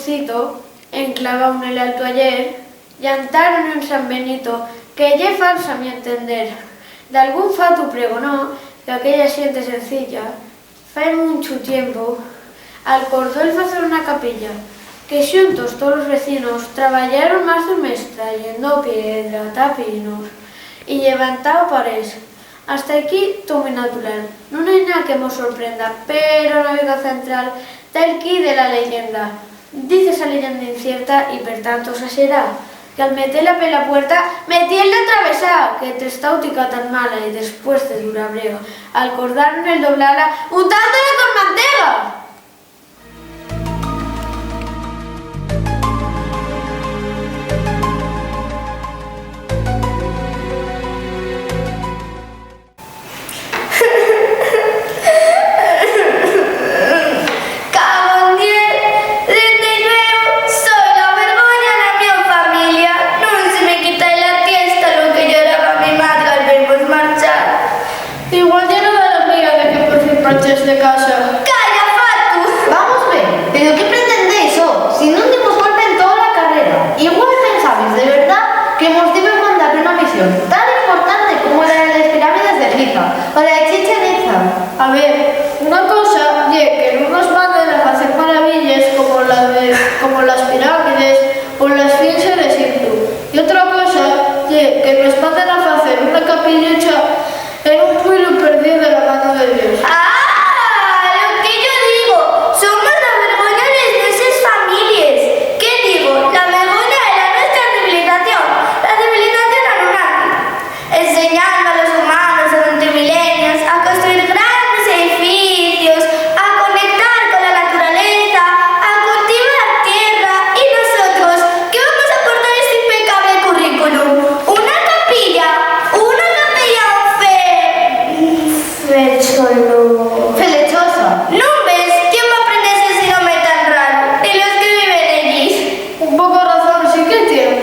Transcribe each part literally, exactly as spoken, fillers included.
Cito, enclaváu nel Alto Ayer, llantáron un San Benito que ye falso, a mi entender. Dalgún fatu pregonó que aquella xente sencilla, fai munchu tiempu, alcordó'l facer una capilla, que xuntos tolos vecinos trabayaron más d'un mes trayendo piedra, tapinos y llevantao parés. Hasta equí, too mui natural. Nun hai nada que mos sorprenda, pero na Viga Central ta el quí de la leyenda. Diz esa leyenda incierta y, per tanto, esaxerá, que al metela pela puerta, metiénla travesá, que t'estáutica tan mala y después de dura brega, alcordaron el doblala untándola con mantega. Cabón diez, dende llueu, soi la vergoña na mio familia. Nun se me quita la tiesta lo que lloraba mi madre al vermos marchar. Igual ye lo de la amiga de que por fin marches de casa. Calla, fatu! Vamos ver, pero qué pretendéis, oh? Si nun dimos golpe en tola carrera. Igual pensabes de verdá que mos diben mandar una misión tan importante como la de les pirámides de Giza o la de Chichen Itza. A ver, una cosa ye que nun nos manden a facer maravilles como la de, como las pirámides o la Esfinxe d'Exiptu. Y otra cosa ye que nos manden a facer una capillucha en un pueblo perdido de la mano de Dios. ¡Ah! Lo que yo digo, somos la vergoña de les nueses families. ¿Qué digo? La vergoña de la nuestra civilización, la civilización Anunnaki. Enseñando a los humanos durante milenios a construir grandes edificios, a conectar con la naturaleza, a cultivar tierra, y nosotros, ¿qué vamos a aportar a este impecable currículum? Una capilla, una capilla fe-, fecholo. Felechosa. ¿Nun ves? ¿Quién va a aprender si no me tan raro? Ni los que viven allí. Un poco razón sí que tiene.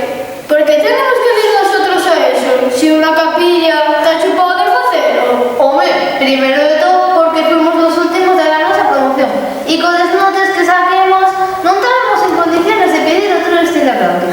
¿Por qué tenemos que dir nosotros a eso, si una capilla ta chupao de facelo? Home, primero de todo, porque fuimos los últimos de la nuestra promoción, y con les notes que saquemos, nun tábamos en condiciones de pedir otro estilo práctico.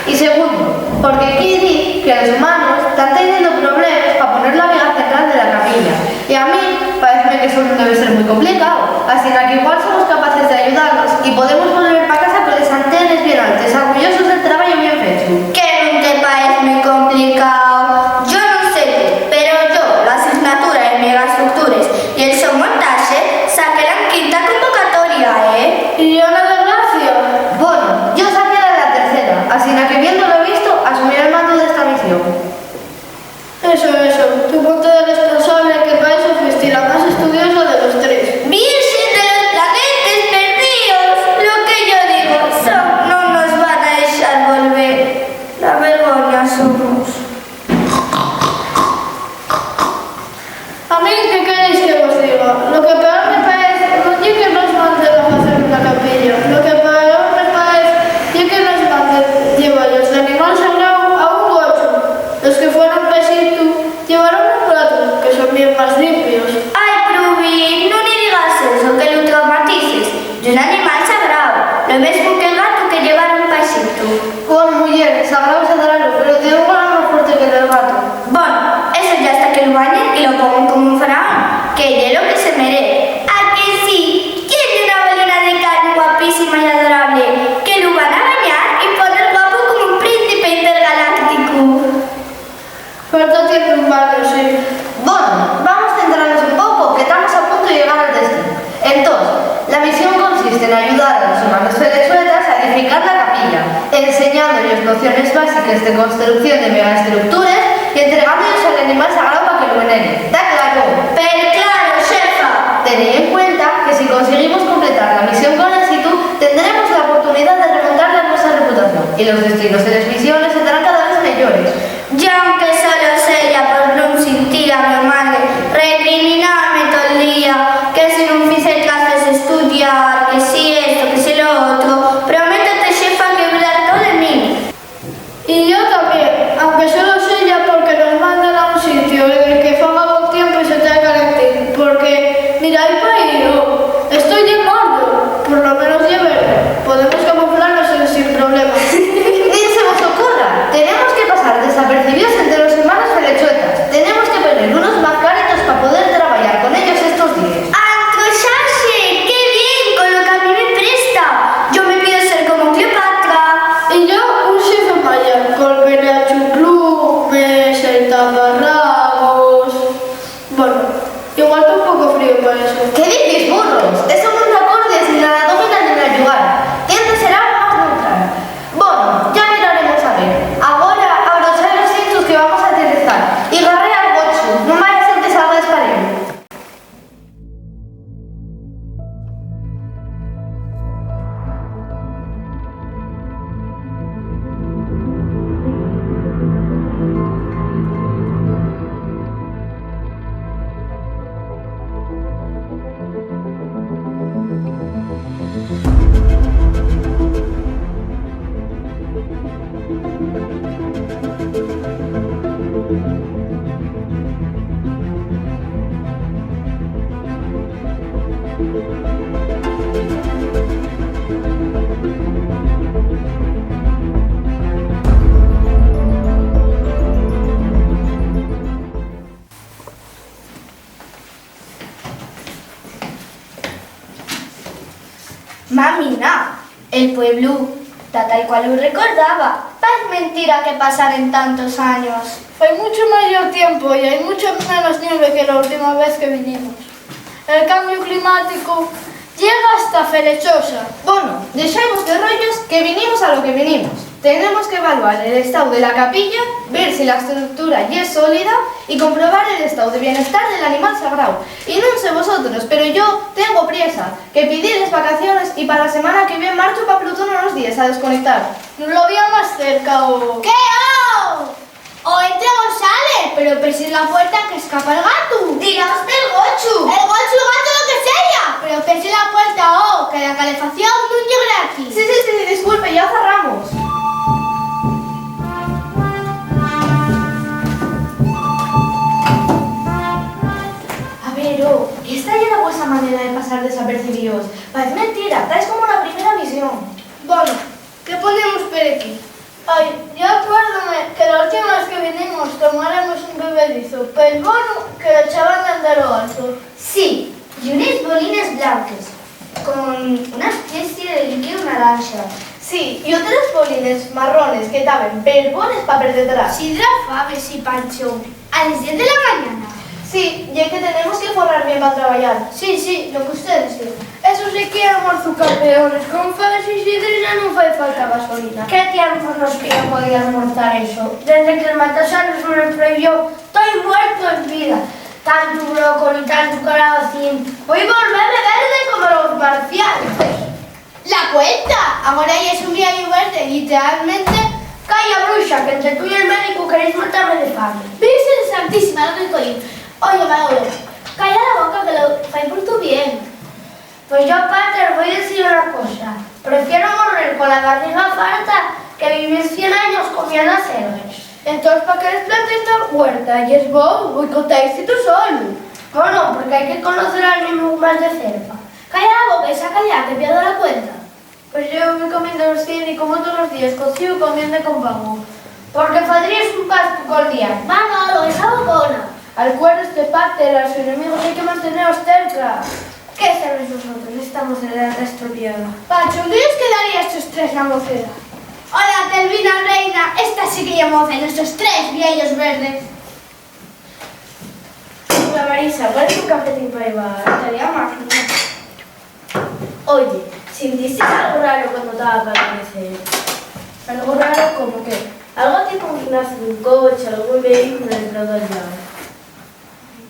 Y segundo, porque equí di que los humanos tán teniendo problemes pa poner la viga central de la capilla. Y a mí paezme que eso nun debe ser mui complicao, asina que igual somos capaces d'ayudalos y podemos volver pa casa con les antenes bien altes, orgullosos del trabayu bien fechu. Que nun te paez mui complicao. Yo nun sé ti, pero yo la asignatura de megaestructures y el so montaxe saquéla en quinta convocatoria, ¿eh? Y yo na de gracia. Bono, yo saquéla en la tercera, asina que viéndolo visto, asumí el mandu d'esta misión. Eso, eso, tu ponte de responsable, que pa eso fuisti la más estudiosa de los tres. Virxen de los planetes perdíos, lo que yo digo, son, non nos van a dexar volver. La vergoña somos. A mí, ¿qué queréis que vos diga? Lo que peor me paez non ye que nos manden a facer una capilla, lo que peor me paez ye que nos manden llevar-yos l'animal sagrao a un gochu. Los que fueron pa Exiptu llevaron un gato, que son bien más limpios. Ai, Pruvi, nun-y digas eso, que lu traumatices. Ye un animal sagrao, lo mesmu que'l gatu que llevaron pa Exiptu. Bon, muyer, sagrao, sagrao, pero tien un valor más fuerte que el del gatu. Bon, eso ya hasta que lu bañen y lo pongan como un faraón, que ye lo que se merez. ¿A que sí? ¿Quién ye una bolina de carne guapísima y adorable? Que lu van a bañar y poner guapo como un príncipe intergaláctico. Falta tiempo en vano, sí. Bon, vamos centranos un poco, que tamos a punto de llegar al destino. Entós, la misión consiste en ayudar a los humanos felechuetas a edificar la capilla, enseñándoyos nociones básiques de construcción de megaestructures y entregándoyos al animal sagrao pa que lo venere. ¿Ta claro? Perclaro, xefa. Tened en cuenta que si conseguimos completar la misión con éxito, tendremos la oportunidá de remontar la nuestra reputación y los destinos de les misiones serán cada vez meyores. Y aunque solo seya por nun sintir a mio madre recriminarme tol día, que si nun fice caso d'estudiar, que si esto, que si lo otro, prométote, xefa, que cuidarto de min. Y yo tamién, aunque solo seya porque nos manden a un sitiu en el que faga bon tiempu y se tea calentín, porque, mira, hai paí, oh, esto ye morbo, por lo menos ye verde, podemos camuflar. ¿Qué dices, burros? Eso nun ta acordes nin a la dómina nin al llugar. Tien de ser algo más neutral. Bono, ya miraremos a ver. Agora, abrochai los cintos que vamos a aterrizar y garréa'l gochu, nun vaya a ser que salga dispareu. Mamina, el pueblu ta tal cual lu recordaba. Paez mentira que pasaren tantos años. Fai muncho meyor tiempu y hai muncha menos ñeve que la última vez que vinimos. El cambiu climáticu ye hasta felechosa. Bono, dexaivos de rollos, que vinimos a lo que vinimos. Tenemos que evaluar el estáu de la capilla, ver si la estructura ye sólida y comprobar el estáu de bienestar del animal sagrao. Y nun sé vosotros, pero yo tengo priesa, que pidí les vacaciones y pa la semana que vien marcho pa Plutón unos díes a desconectar. Nun lo había más cerca, o... ¡Qué, oh! O entra o sale, pero pese la puerta que escapa'l gatu. Dirás del gochu. El gochu, gato, lo que seya, pero pese la puerta, oh, que la calefacción nun ye gratis. Sí, sí, sí, disculpe, ya cerramos. A ver, oh, esta ye la vuesa manera de pasar desapercibíos. Paez mentira, tais como na primera misión. Bono, ¿qué ponemos per equí? Ai, yo acuérdome que la última vez que vinimos tomáremos un bebedizo pel bono que lo echaban dende lo alto. Sí, y unes bolines blanques con una especie de líquido naranja. Sí, y otros bolines marrones que taben perbones pa per detrás. Sidra, faves y panchón. A les diez de la mañana. Sí, ye que tenemos que forrar bien pa trabayar. Sí, sí, lo que ustedes digan. Eso sí que ye almuerzu, campeones. Con faves y sidrina nun fai falta gasolina. ¿Qué tiempos los que yo podía almorzar eso? Desde que el Matasanos me lo prohibió, toi muerto en vida. Tantu brócoli, tantu calabacín. Voi volverme verde como los marcianos. La cuenta. Agora ye un viayu verde, lliteralmente. Calla, bruxa, que ente tú y el médicu queréis matame de fame. Virxen Santísima, no me collen. Oye, Manolo, calla la boca, que lo fai por tu bien. Pues yo, pater, voi dicir una cosa. Prefiero morrer con la barriga farta que vivir cien años comiendo acelgas. Entós, ¿pa qué desplantes la huerta? Yes bo boicotaise tu solu. Bueno, porque hai que conocer al neñu más de cerca. Calla la boca y sácala, que pierdo la cuenta. Pues yo voy comiendo los cien y como todos los días, cocío y comiendo con pavo. Porque fadríes un castu col día. Manolo, esa bocona. Al cuero este pacte, a los enemigos hay que manteneros cerca. ¿Qué sabéis vosotros? Esta mocedá ta estropiada. Pacho, ¿dónde os quedaría estos tres la mocedá? Hola, Telvina reina, esta sí que ye moza, nuestros tres vieyos verdes. Hola, Marisa, ¿cuál es un cafetín para llevar? Estaría magnífico. Oye, ¿sintistes algo raro cuando taba pa amanecer? ¿Algo raro? ¿Cómo qué? Algo tipo un guiñazo d'un coche, algún vehículo entrando al llago.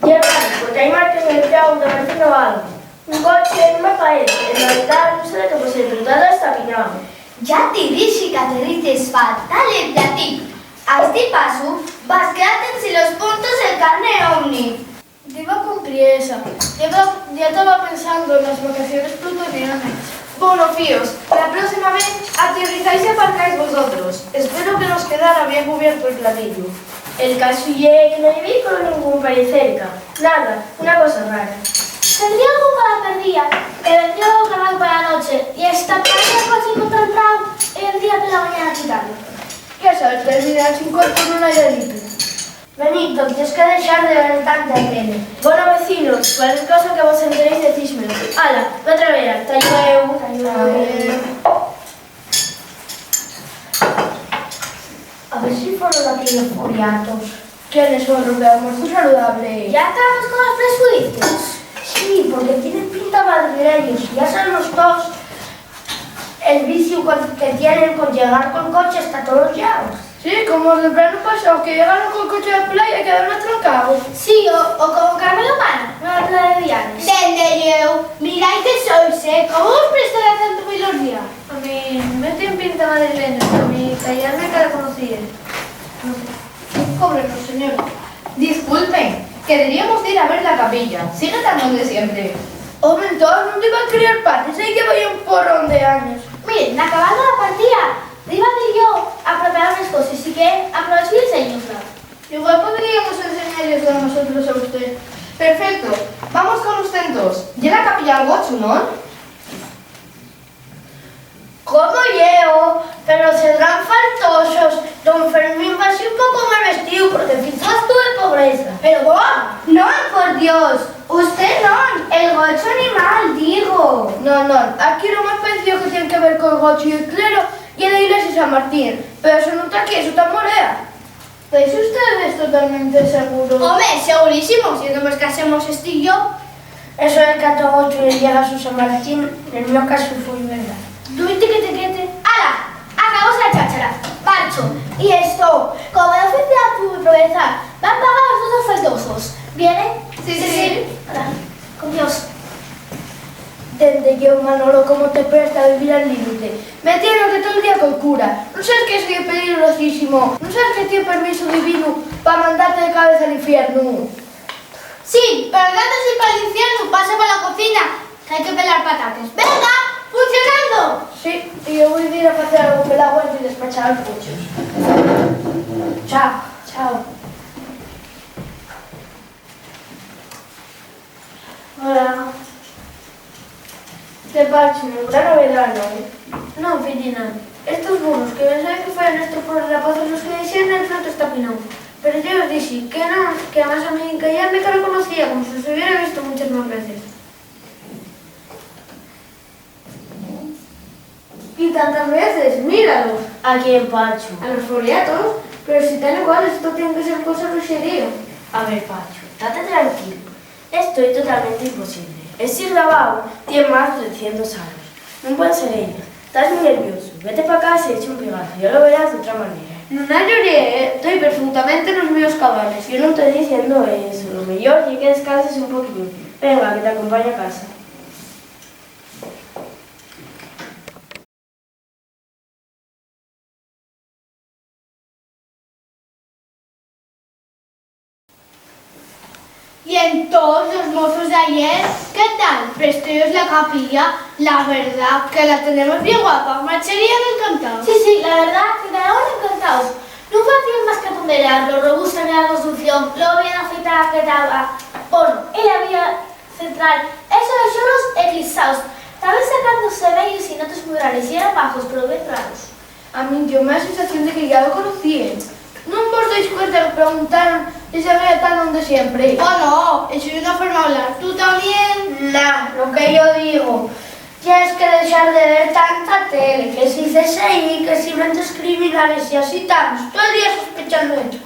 Ye raro, porque hai marques nel piau onde parecen algo. Un coche nun me paez, en realidá nun sé de qué pue ser, pero ta destapiñao. Ya te dixi qu'aterrices fatal el platín. A esti pasu vas quedarte ensin los puntos del carné Omni. Diba con priesa, ya ta-, ya taba pensando nas vacaciones plutonianes. Bono, fíos, la próxima vez aterrizáis y aparcáis vosotros. Espero que nos quedara bien cubierto el platillo. El casu ye que no hai vehículo ningún pa ahí cerca. Nada, una cosa rara. Tendría algo pa la perdía, que vendió el canal pa la noche, y esta tarde pues encontrar prao y vendría pela mañana quitarlo. ¿Qué sabes, Telvina? Sin cuerpo nun hai delito. Benito, tienes que dexar de ver tanta tele. Bueno, vecinos, cualquier cosa que vos enteréis, decísmelo. Ala, ve a trabayar, ta llueu. Ta llueu. A ver si foron aquellos furiatos. ¿Quiénes son los de almuerzo saludable? Ya estamos con los prejuicios. Sí, Que tienen con llegar con coche hasta tolos llaos. Sí, como el verano pasao, que llegaron col coche a la playa y quedaron atrancaos. Sí, o, o como Carmelo Pano, na playa de Vianes. Dende lleu, mirai que sois, eh, ¿cómo vos presta el acento milordial? A mí me tien pinta madrileño, a mí callarme que la conocía. No sé. Cóbrenos, señor. Disculpen, que deberíamos dir a ver la capilla. Sigue tan donde siempre. Home, entón, ¿nun diba criar panes? Ahí lleva ya un porrón de años. Miren, acabando la partida, diba dir yo a preparar unes coses, si quieren, aprovecho y enséñosla. Igual podríamos enseñarles a nosotros a usted. Perfecto, vamos con usted entonces. ¿Ye la capilla al gochu, non? ¿Cómo llevo? Pero serán faltosos. Don Fermín va así un poco mal vestíu porque fizo'l actu de pobreza. Pero vos, non, por Dios. Usted non, el gochu animal, digo. Non, non, aquí lo más parecido que tien que ver col gochu y el clero ye la iglesia de San Martín. Pero eso nun ta aquí, eso ta en Morea. ¿Tais ustedes totalmente seguros? Home, segurísimos, si no mos casemos esti y yo. Eso de que a to gochu le llega su San Martín, nel mio casu foi verdá. Dui tiquetequete. ¡Hala! Acabóse la cháchara. Marcho. Y esto, como no ofrece a tu provenza, van pagar los dos faltosos. ¿Vienen? Sí, sí, sí. Hala, con Dios. Dende lleu, Manolo, ¿cómo te presta vivir al límite? Metiéndote tol día col cura. ¿Nun sabes que eso ye peligrosísimo? ¿Nun sabes que tien permisu divinu pa mandarte de cabeza al infiernu? Sí, pero antes de ir pal infiernu, pasa pa la cocina, qu'hai que pelar patates. ¡Venga! ¡Funcionando! Sí, y yo voi dir a facer algo pel agua y despachar los coches. Chao, chao. Hola. ¿Qué, Pachu? Nenguna novedá, ¿no? No, Filina. Estos burros que no saben qué faen nesti pueblu, la paz los que dixeron el fruto está pinao. Pero yo os dixi que non, que amás a mí que ya me que reconocía, como si los hubiera visto muchas más veces. Y tantas veces, míralos. ¿A quién, Pachu? A los foriatos, pero si tal igual, esto tien que ser cosa bruxería. A ver, Pachu, tate tranquilo. Esto ye totalmente imposible. Esi grabáu tien más de trescientos años. Nun pueden ser ellos. Tais mui nerviosu. Vete pa casa y echa un pigazu. Ya lo verás d'otra manera. Nun ayoré, eh. Toi perfeutamente nos míos cabales. Yo nun toi diciendo eso. Lo meyor ye que descanses un poquín. Venga, que t'acompaño a casa. Y entós, los mozos d'ayer, ¿qué tal? ¿Prestóyos la capilla? La verdá que la tenemos bien guapa, marcharían encantaos. Sí, sí, la verdá que quedaron encantaos. Nun facían más que ponderar lo robusta que la construcción, lo bien afeitada que taba. Bono, y la vía central, eso de xorros eclipsaos, taben sacando semeyos y notos mui rares, yeran bajos, pero bien raros. A min dio-me la sensación de que ya lo conocíen. ¿Nun vos dais cuenta que preguntaron si se veía tan onde siempre? Bono, eso ye una forma d'hablar. ¿Tú tamién? Na, lo que yo digo ye que dexar de ver tanta tele, que si C S I, que si mentes criminales, y así tamos tol día sospechando de todo.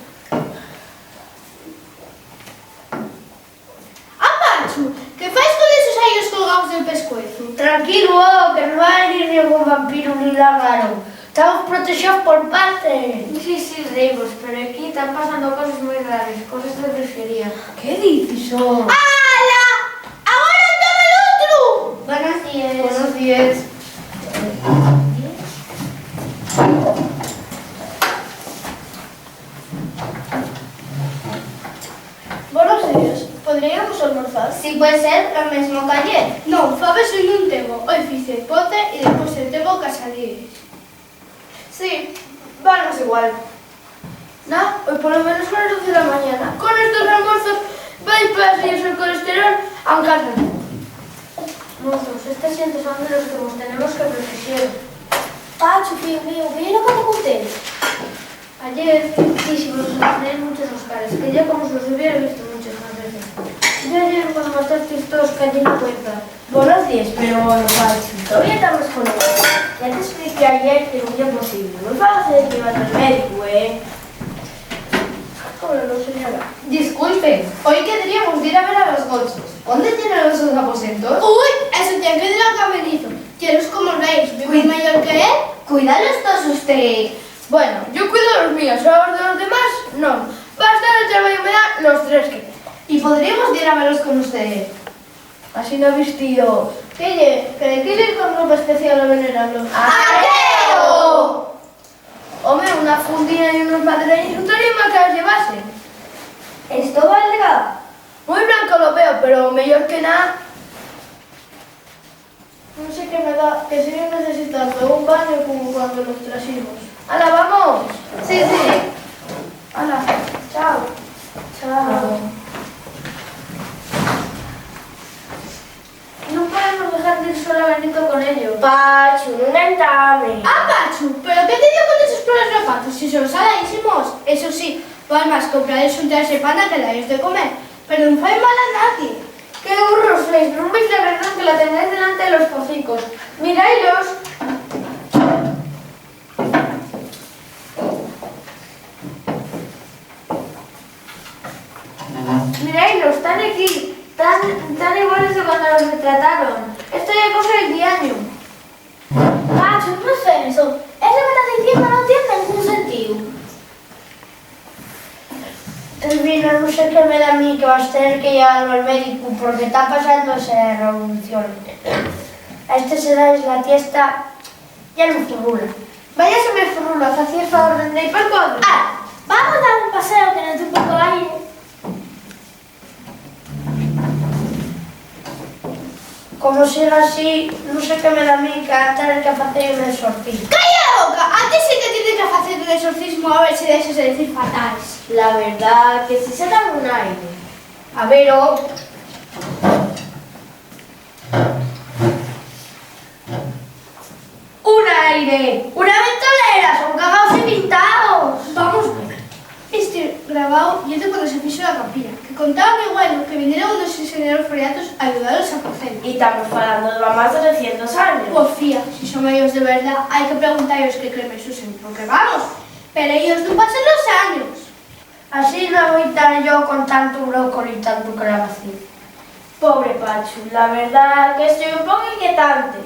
¡A Pachu! ¿Qué fais con esos ayos colgaos del pescuezu? Tranquilu, oh, que nun va venir nengún vampiru ni lágaro. Tamos protexeos por parte. Sí, sí, reivos, pero equí tán pasando coses mui rares, coses de bruxería. ¿Qué dices, oh? ¡Ala! ¡Agora toma l'otru! Buenos días. Buenos días. Bonos díes. ¿Podríamos almorzar? Si puede ser lo mesmo qu'ayel. No, faves hoy nun tengo. Hoy fice ponte y después tengo casadíes. Sí, vános igual. Na, hoy polo menos a las doce de la mañana. Con estos almuerzos vais pa subir el colesterol a un carro. Mozos, esta xente son de los que nos tenemos que protexer. Pachu, fíu míu, ¿qué ye lo que te conté? Ayer diximos que nos teníen munches los cares, que ye como si los hubiera visto munches más veces. Yo ayer, cuando matasteis toos, cayí na cuenta. Bonos díes, pero, Pachu, tovía tames con ellos. Ya t'espliqué ayer que nun ye posible. Nun fagas de que vas al médicu, ¿eh? Cóbralo, señora. Disculpen, ¿hoy queríamos dir a ver a los gochos? ¿Ónde tienen los sos aposentos? Ui, eso tien que dir al caberizo. Ye los como reis, vive mayor que él. ¿Cuídalos toos usté? Bueno, yo cuido los míos, a los de los demás, non. Bastante trabayu me dan los tres que tengo. ¿Y podríamos dir a velos con usté? Asina vistíos. ¿Qué ye? ¿Que de qué ir con ropa especial a veneralo? ¡Ateo! Home, una fundina y unos maderañes nun taría mal que los llevase. ¿Esto va algá? Mui blanco lo veo, pero meyor que na. Nun sé qué me da, que siguen necesitando un bañu como cuando los traximos. ¡Hala, vamos! Sí, sí. ¡Hala, chao! Chao. Nun podemos dejar d'ir sola Benito con ellos. Pachu, nun entames. ¡Ah, Pachu! ¿Pero qué te dio con esos polos zapatos? Si son saladísimos. Eso sí, val más comprales un traxe pa na que da-yos de comer. Pero nun fai mal a nadie. ¡Qué burros sois! Nun veis la verdá que la tenéis delante de los pocicos. ¡Mirailos! Mirailos, tán equí, tán, tán iguales de cuando los retrataron. Esto ye cosa del diañu. Pachu, nun fes eso. Eso que tas diciendo nun tien nengún sentíu. Elvira, nun sé qué me da a mí que vas tener que llevalo al médicu porque ta pasando esa revolución. A estes edades la tiesta ya nun furrula. Vaya si me furrula, facié favor d'endar pal cuadru. Ah, vamos dar un paseo que nos dé un poco d'aire. Como siga así, nun sé qué me da a mí que va tener que facer un exorcismu. ¡Calla la boca! A ti sí que tienes que facer un exorcismu a ver si dexes de dicir fatales. La verdá que si se dan un aire. A ver, oh. Un aire, una ventolera, son cagaos y pintaos. Vamos, este grabao ye de cuando se fixo la capilla, que contaba mi güelu que vinieron unos inxenieros foriatos a ayudalos a facelo. Y tamos falando de va más de doscientos años. Pues fía, si son ellos de verdá, hai que preguntallos qué cremes usen, porque vamos, pero ellos nun pasen los años. Asina voi tar yo con tantu brócoli y tantu calabacín. Pobre Pachu, la verdá que esto ye un poco inquietante.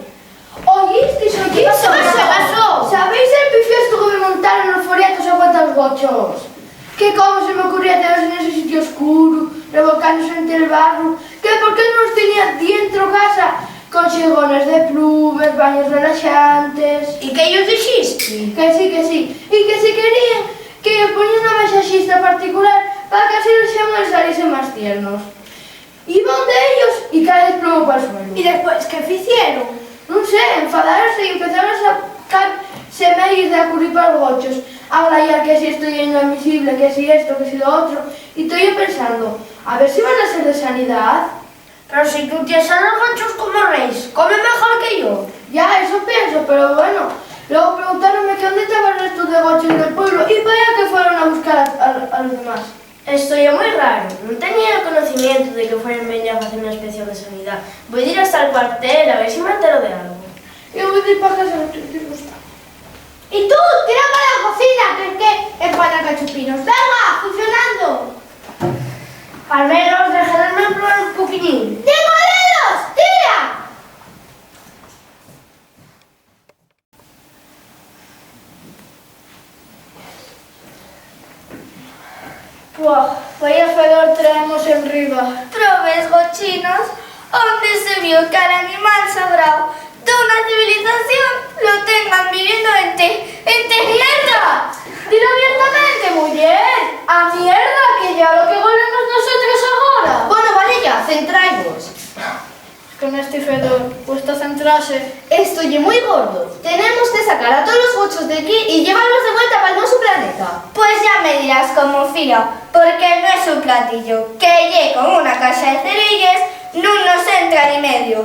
¿Oyistis, oyistis? ¿Qué pasó? ¿Qué pasó? ¿Sabéis el pifiostu que me montaron los foriatos a cuatro gochos? Que cómo se m'ocurría tenerlos en ese sitiu oscuru, revolcándose ente el barru, que por qué nun los tenía dientro casa, con xigones de plumes, baños relaxantes. ¿Y qué-yos dixistis? Que sí, que sí. Y que si queríen, que-yos poníen una masajista particular pa qu'así los xigones saliesen más tiernos. Iba onde ellos y cae el plomo pal suelu. ¿Y después qué ficieron? Nun sé, enfadaronse y empezaron a sacar semeyes de la curripa a los gochos, a glayar que si esto ye inadmisible, que si esto, que si lo otro, y toi yo pensando, a ver si van a ser de sanidá. Pero si tu ties a los gochos como reis, come mejor que yo. Ya, eso pienso, pero bueno, luego preguntáronme que ónde taban los restos de gochos del pueblo y pa allá que fueron a buscar a, a, a los demás. Esto ye mui raro, nun tenía conocimientu de que fueren venir a facer una inspección de sanidá. Voi dir hasta'l cuartel a ver si m'entero d'algo. Yo voi dir pa casa, no te digo nada. Y tú, tira pa la cocina, que, que empana cachupinos. ¡Venga, funcionando! Al menos, déjenme probar un poquitín. ¡Tengo dedos! ¡Tira! Puah, vaya fedor traemos enriba. Probes gochinos, onde se vio que al animal sagrao d'una civilización lo tengan viviendo ente, ente mierda. Dilo abiertamente, muyer. A mierda, que ya lo que volvemos nosotros agora. Bueno, vale ya, centraivos. Con esti fedor, cuesta centrase. Esto ye mui gordo. Tenemos que sacar a tolos gochos d'equí y llevalos de vuelta pal nuesu planeta. Pues ya me dirás cómo, fía, porque el nuesu platillo, que ye como una caxa de cerilles, nun nos entra ni medio.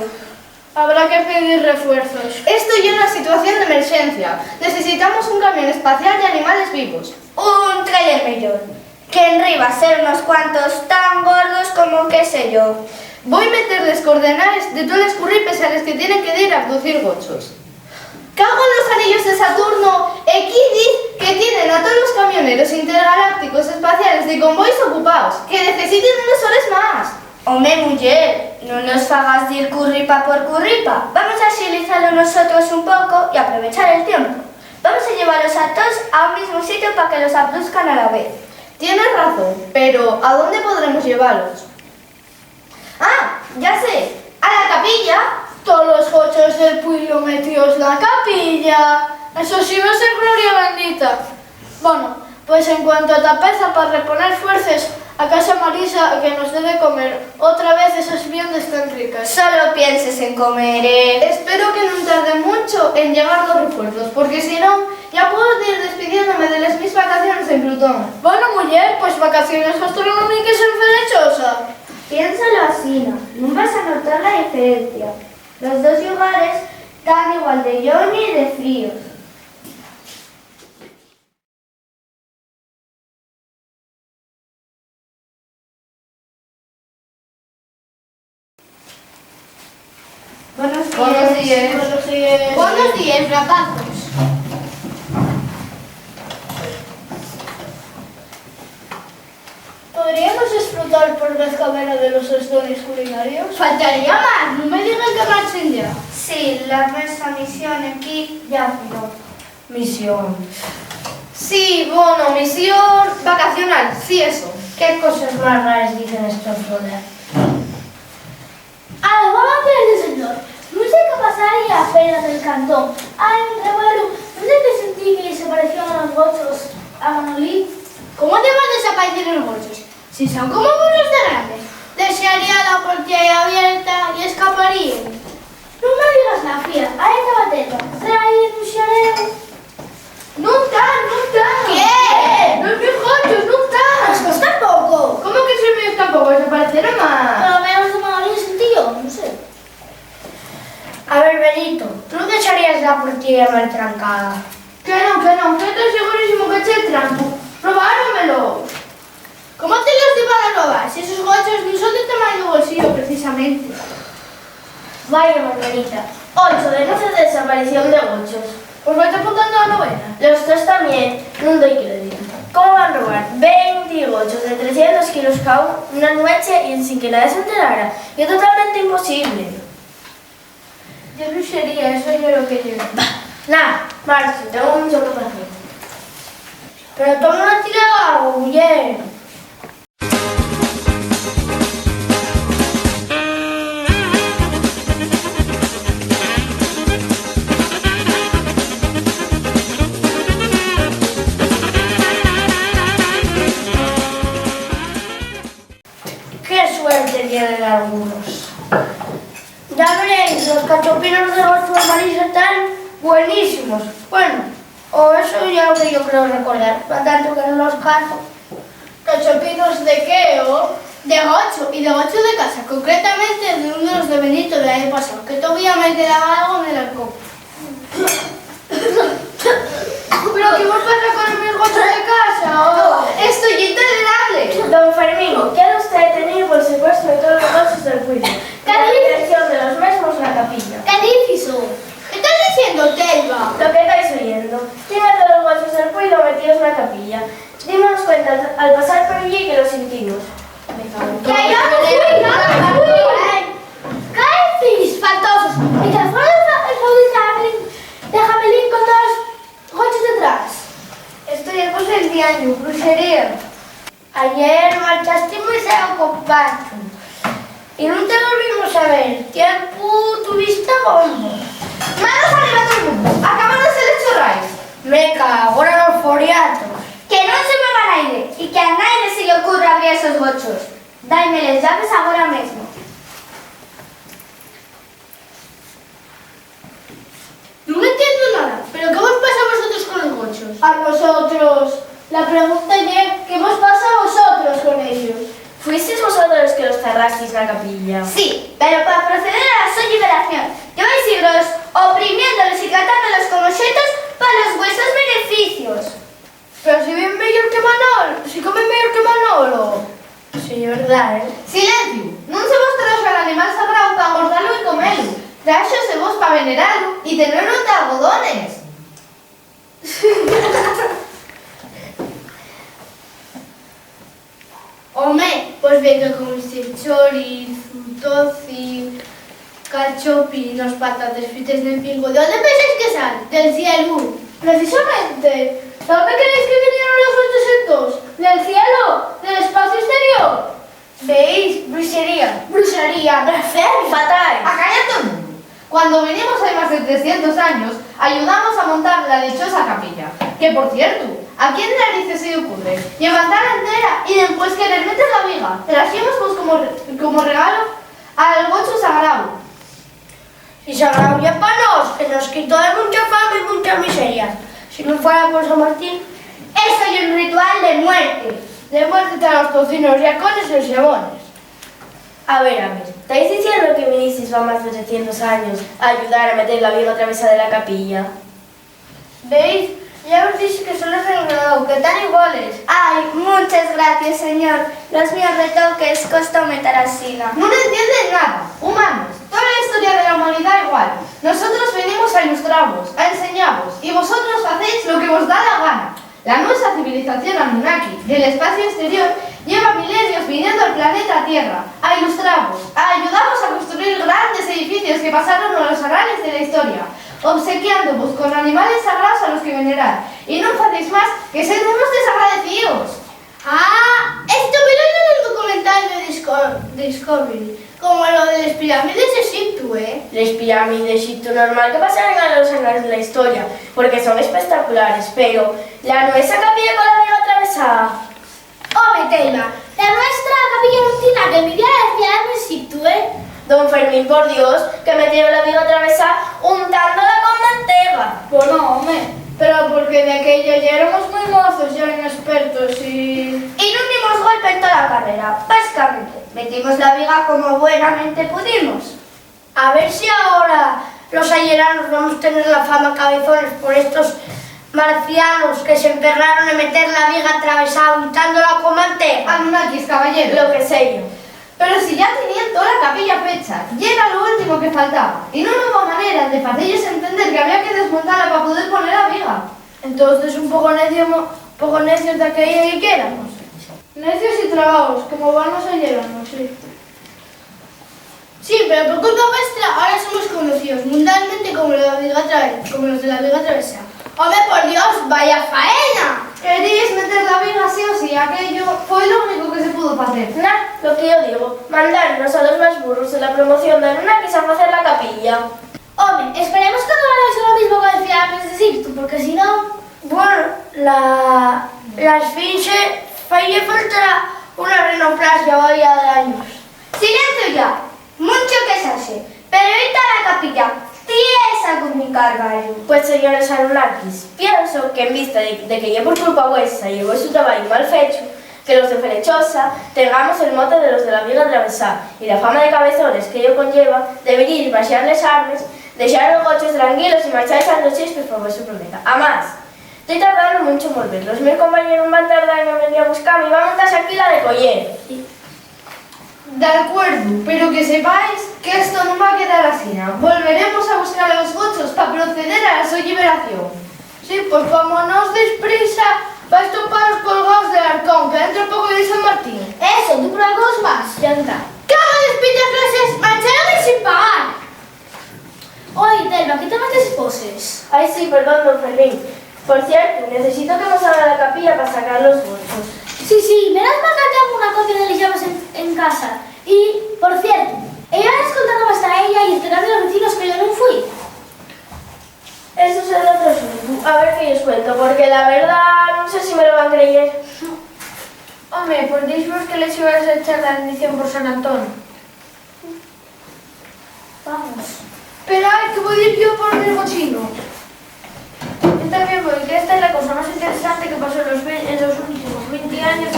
Habrá que pedir refuerzos. Esto ye una situación d'emerxencia. Necesitamos un camión espacial d'animales vivos. Un tráiler meyor. Qu'enriba ser unos cuantos tan gordos como, qué sé yo. Voi meter les coordenaes de toles curripes a les que tienen que dir a abducir gochos. Cago nos anillos de Saturno, equí diz que tienen a tolos camioneros intergalácticos espaciales de convois ocupaos, que necesiten unes hores más. Home, muyer, nun nos fagas dir curripa por curripa. Vamos a axilizalo nosotros un poco y aprovechar el tiempo. Vamos a llevalos a toos a un mismu sitiu pa que los apluzcan a la vez. Tienes razón, pero ¿a dónde podremos llevalos? ¡Ah! ¡Ya sé! ¡A la capilla! Tolos gochos del puiu metíos na capilla. Esos hibros en gloria bendita. Bono, pues en cuanto a tapeza pa reponer fuerces, a casa Marisa que nos dé de comer otra vez esas viandes tan ricas. Solo pienses en comer, ¿eh? Espero que nun tarde muncho en llegar los refuerzos, porque si non, ya puedo dir despidiéndome de les mis vacaciones en Plutón. Bono, muyer, pues vacaciones gastronómiques en Ferechosa. Piénsalo asina, nun vas a notar la diferencia. Los dos llugares tán igual de lloñe y de fríos. Buenos días. Buenos días. Buenos días. Buenos días, rapazos. ¿Podríamos esfrutar por vez cabera de los sos dones culinarios? Faltaría más, nun me digan que marchen ya. Sí, la nuestra misión equí ya filo. Misión. Sí, bono, misión vacacional, sí, eso. ¿Qué coses más rares dicen estos brothers? Algo va a creer, señor. Nun sé qué pasaría afuera del cantón. Hai un revuelu, nun sé qué sentí que se parecían los gochos a Manolín. ¿Cómo te van a desaparecer los gochos? Si son como burros de grandes, dexaría la puerta ahí abierta y escaparíen. Nun me digas nafia, hai tabateta, trae un xareu. Nun ta, nun ta. ¿Qué? Los mis gochos, nun ta. Pues, pues tampoco. ¿Cómo que son míos tampoco? Desaparecieron más. Pero menos de Manolín sentí yo, nun sé. A ver, Benito, ¿tú dexarías la puertilla mal trancada? Que non, que non, que toi segurísimo que eché el trancu. Probáronmelo. ¿Cómo te los iban a robar si esos gochos nun son de tamañu bolsillo precisamente? Vaya, Margarita, ocho denuncias de desaparición de gochos. Pues vaite apuntando a novena. Los tos tamién, nun doi créditu. ¿Cómo van robar venti gochos de trescientos kilos cau na nueche y ensin que nadie s'enterara? Ye totalmente imposible. Ye bruxería, eso ye lo que ye. Bah, na, marcho, tengo mucho que facer. Pero toma una tira d'agua, muyer. ¡Qué suerte tienen algunos! Ya veréis, los cachopinos de gochu de Marisa tán buenísimos. Bueno, o eso ye lo que yo creo recordar, pa tanto que nun los cazo. ¿Cachopinos de qué, o? De gochu, y de gochu de casa, concretamente de unos de Benito del año pasado, que todavía me quedaba algo en el arcón. ¿Pero qué vos pasa con los mis gochos de casa, o? Esto ye intolerable. Don Fermín, queda usted detenido por el secuestro de todos los gochos del pueblo. ¿Qué dices? La dirección de los mesmos na capilla. ¿Qué dices, o? ¿Qué estás diciendo, Telva? Lo que estáis oyendo. Tiene a todos los gochos del pueblo metidos na capilla. Dimos cuenta al, al pasar por allí que lo sentimos. Me cago en todo. ¡Que yo no fui, yo no fui! ¿Qué decís, faltosos? ¿Y que fue el fa-, el favorito de Jamelín, de Jamelín con todos los gochos detrás? Esto ye cosa del diañu, bruxería. Ayer marchaste mui feo con Pancho y nun te volvimos a ver. Tiempu tuviste bombo. Manos arriba todo el mundo. Acabaron los chorrais. Meca, agora los foriatos. Que non se mueva naide y que a naide se-y ocurra abrir esos gochos. Daime les llaves agora mesmo. Nun entiendo nada, pero ¿qué vos pasa a vosotros con los gochos? A vosotros. La pregunta ye, ¿qué vos pasa a vosotros con ellos? ¿Fuisteis vosotros los que los zarrasteis na capilla? Sí, pero pa proceder a la so lliberación, lleváis siglos oprimiéndolos y tratándolos como oxetos pa los vuesos beneficios. Pero si viven meyor que Manol-, si comen meyor que Manolo. Sí, ye verdá, ¿eh? Silenciu! Nun se vos traxo al animal sagráu pa engordalu y comelu. Tráxose vos pa veneralu y tenelo ente algodones. Home, pues bien que comisteis chorizu, tocín, cachopinos, patates frites nel pingo. ¿De ónde pensáis que sal? ¿Del cielu? Precisamente. ¿D'ónde creéis que vinieron los vuestros entos? ¿Del cielo? ¿Del espacio exterior? ¿Veis? Bruxería. Bruxería, blasfemia. Fatal. Acaya todo el mundo. Cuando vinimos hai más de trescientos años, ayudamos a montar la dichosa capilla, que, por cierto, ¿a quién narices se le ocurre llevantala entera y dempués querer meter la viga? Traxémosvos como re-, como regalo al gochu sagrao. Y sagrao ye pa nós, que nos quitó de muncha fame y munchas miserias. Si nun fuera por San Martín. Eso ye un ritual de muerte. De muerte ta los tocinos, llacones y xabones. A ver, a ver, ¿tais diciendo que vinisteis fa más de trescientos años a ayudar a meter la viga travesá de la capilla? ¿Veis? Ya os dixi que son los del Gradao, que tán iguales. Ai, munches gracies, señor. Los míos retoques costóme tar asina. Nun entienden nada. Humanos, tola la historia de la humanidá igual. Nosotros venimos a ilustravos, a enseñavos, y vosotros facéis lo que vos da la gana. La nuesa civilización Anunnaki del espaciu exterior lleva milenios viniendo al planeta Tierra a ilustravos, a ayudavos a construir grandes edificios que pasaron a los anales de la historia, obsequiándovos con animales sagraos a los que venerar, y nun facéis más que ser unos desagradecíos. Ah, esto velo nun documental de Disco-, Discovery, como lo de les pirámides d'Exiptu, ¿eh? Les pirámides d'Exiptu normal que pasaran a los anales de la historia, porque son espectaculares, pero la nuestra capilla con la viga atravesada. Home, Telma, la nuestra capilla nun tien nada que envidiar a les pirámides d'Exiptu, ¿eh? Don Fermín, por Dios, que metieron la viga atravesá untándola con mantega. Bueno, home, pero porque daquella ya éramos mui mozos, ya inexpertos y... Y nun dimos golpe en tola carrera. Básicamente, metimos la viga como buenamente pudimos. A ver si agora los ayeranos vamos tener la fama cabezones por estos marcianos que s'emperraron en meter la viga atravesá untándola con mantega. Anunnakis, caballero. Lo que seyo. Pero si ya teníen tola capilla fecha, yera lo último que faltaba, y nun hubo manera de faceyos entender que había que desmontala pa poder poner la viga. Entonces, un poco necio mo-, poco necios daquella que queramos. Necios y trabaos, como van los ayeranos, sí. Sí, pero por culpa vuestra, ahora somos conocíos mundialmente como la viga atra-, como los de la viga travesá. ¡Home, por Dios, vaya faena! Queríes meter la viga sí o sí, aquello foi lo único que se pudo facer. Na, lo que yo digo, mandarnos a los más burros en la promoción d'Anunnakis a facer la capilla. Home, esperemos que no hagáis lo mismo con el filames de Sixto, porque si no... Bueno, la, la esfinxe faille falta una rinoplasia vaya d'años. Silencio ya, muncho quexaxe, pero esta la capilla tiesa con mi carballo. Pues, señores Anunnakis, pienso que en vista de, de que ye por culpa vuesa y el vuesu trabayu mal fechu, que los de Felechosa tengamos el mote de los de la viga atravesá, y la fama de cabezones que ello conlleva, deberíais baxar les armes, dexar los gochos tranquilos y marchar a Santo Chispe por vuesu promesa. Amás, toi tardando muncho en volver. Los meus compañeros van tardar en venir a buscame y van montar aquí la de coyer. D'alcuerdu, pero que sepáis que esto nun va quedar asina. Volveremos a buscar a los gochos pa proceder a la so lliberación. Sí, pues como no os deis prisa, vais topar los colgaos del Arcón, que dentro poco ye San Martín. Eso, tu por algo los vas llantar. ¡Cago les pitafloses! Marcharon y sin pagar. Oi, Telma, ¿qué tal vas les poses? Ai, sí, perdón, don Fermín. Por cierto, necesito que mos abra la capilla pa sacar los gochos. Sí, sí, menos mal que tengo una copia de les llaves en, en casa. Y, por cierto, ella escoltando hasta ella y esperando a los vecinos que yo nun fui. Eso será otro asuntu. A ver qué lles cuento, porque la verdá nun sé si me lo van creyer. Home, pues díxvos que les ibas a echar la bendición por San Antón. Vamos. Pero hai que voi dir yo por el gochino. Yo también voy, que esta es la cosa más interesante que pasó en los ve-, en los últimos veinte años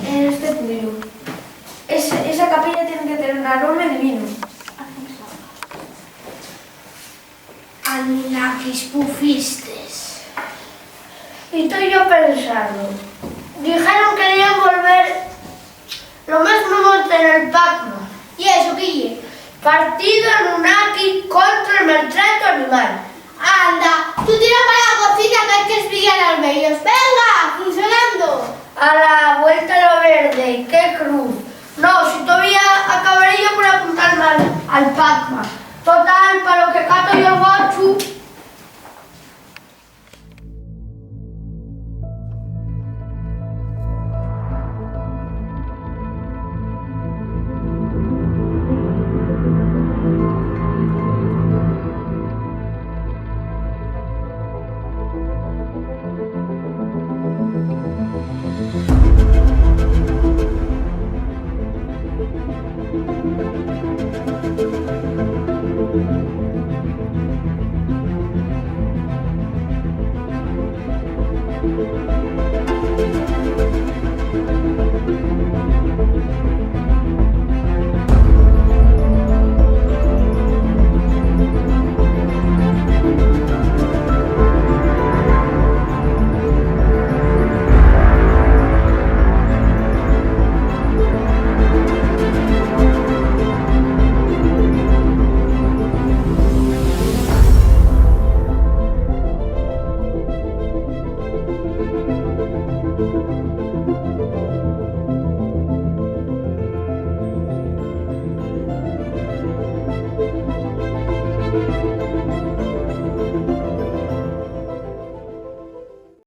en este pueblo. Es-, esa capilla tiene que tener un aroma divino. Anunnakis pufistes. Y toi yo pensando, dixeron que queríen volver lo mesmo monte nel Pacma. ¿Y eso qué ye? Partido Anunnaki contra el maltrato animal. Anda, tú tira pa la cocina, que hai que espiar a los veyos. ¡Venga, funcionando! A la vuelta lo verde, qué cruz. No, si tovía acabaré yo por apuntarme al, al Pacma. Total, pa lo que cato yo el gochu.